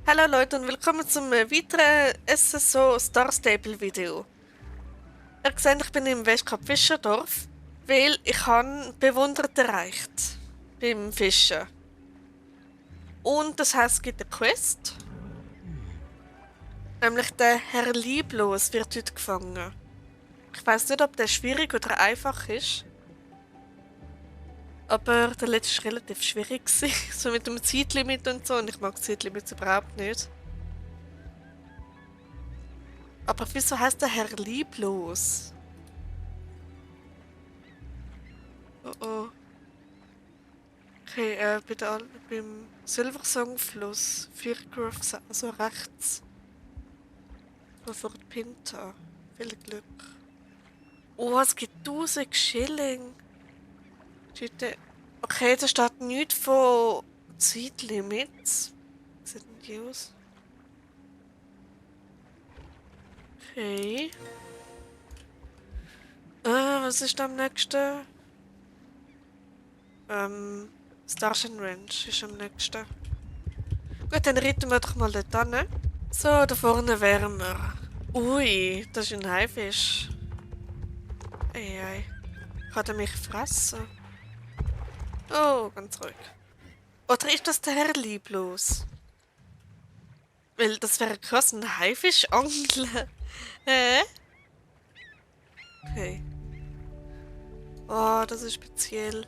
Hallo Leute und willkommen zum weiteren SSO Star Stable Video. Ihr seht, ich bin im Westkap Fischerdorf, weil ich habe bewundert erreicht beim Fischen. Und das heisst, es gibt eine Quest. Nämlich der Herr Lieblos wird heute gefangen. Ich weiß nicht, ob der schwierig oder einfach ist. Aber der letzte war relativ schwierig. So mit dem Zeitlimit und so. Und ich mag Zeitlimits überhaupt nicht. Aber wieso heißt der Herr Lieblos? Oh oh. Okay, beim Silversongfluss, Firgrove, also rechts. So vor der Pinta. Viel Glück. Oh, es gibt 1000 Schilling. Okay, da steht nichts von Zeitlimits. Wie sieht denn die aus? Okay. Was ist am nächsten? Starshine Ranch ist am nächsten. Gut, dann reiten wir doch mal dort hin. So, da vorne wären wir. Ui, das ist ein Haifisch. Ei. Kann er mich fressen? Oh, ganz ruhig. Oder ist das der Herr Lieblos? Weil das wäre krass, ein Haifisch angeln. Okay. Oh, das ist speziell.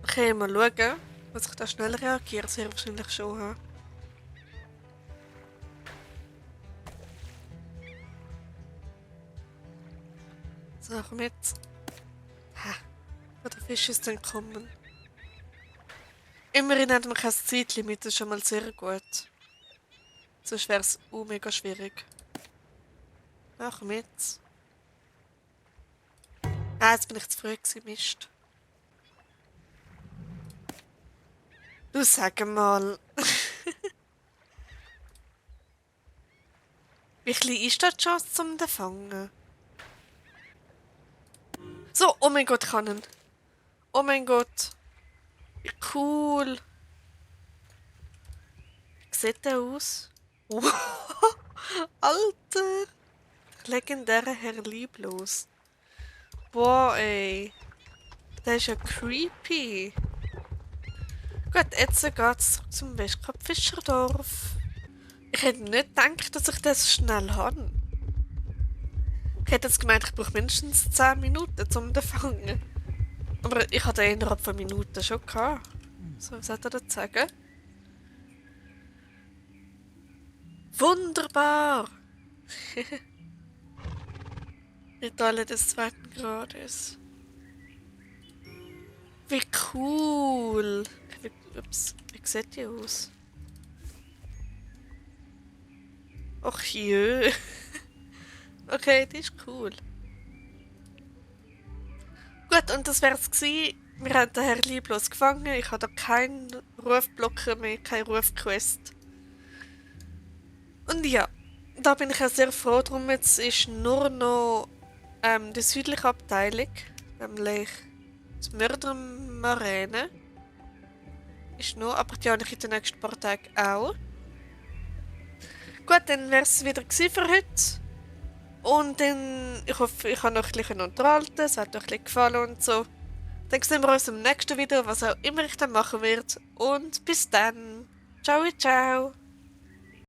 Okay, mal schauen. Muss ich da schnell reagieren? Sehr wahrscheinlich schon. Ha? So, komm jetzt. Ha, wo der Fisch ist dann gekommen. Immerhin hat man kein Zeitlimit, das ist schon mal sehr gut. Sonst wäre es mega schwierig. Ja, komm jetzt. Ah, jetzt bin ich zu früh gewesen, Mist. Du sag mal. Wie klein ist das die Chance zum den fangen? So, oh mein Gott, ich kann ihn. Oh mein Gott. Wie cool. Wie sieht der aus? Oh. Alter. Legendärer Herr Lieblos. Boah, ey. Der ist ja creepy. Gut, jetzt geht's zurück zum Westkap Fischerdorf. Ich hätte nicht gedacht, dass ich das schnell habe. Ich hätte jetzt gemeint, ich brauche mindestens 10 Minuten, um den zu fangen. Aber ich hatte innerhalb von Minuten schon gehabt. So, was hat er da zu sagen? Wunderbar! Medaille des zweiten Grades. Wie cool! Wie sieht die aus? Och jö! Okay, die ist cool. Gut, und das wär's gewesen. Wir haben den Herrn Lieblos gefangen. Ich habe da keinen Rufblocker mehr, keine Rufquest. Und ja, da bin ich auch sehr froh drum. Jetzt ist nur noch die südliche Abteilung, nämlich das Mördermarine. Ist noch, aber die habe ich in den nächsten paar Tagen auch. Gut, dann wäre es wieder für heute. Und dann, ich hoffe, ich habe noch ein bisschen unterhalten, es hat euch ein bisschen gefallen und so. Dann sehen wir uns im nächsten Video, was auch immer ich dann machen werde. Und bis dann. Ciao, ciao.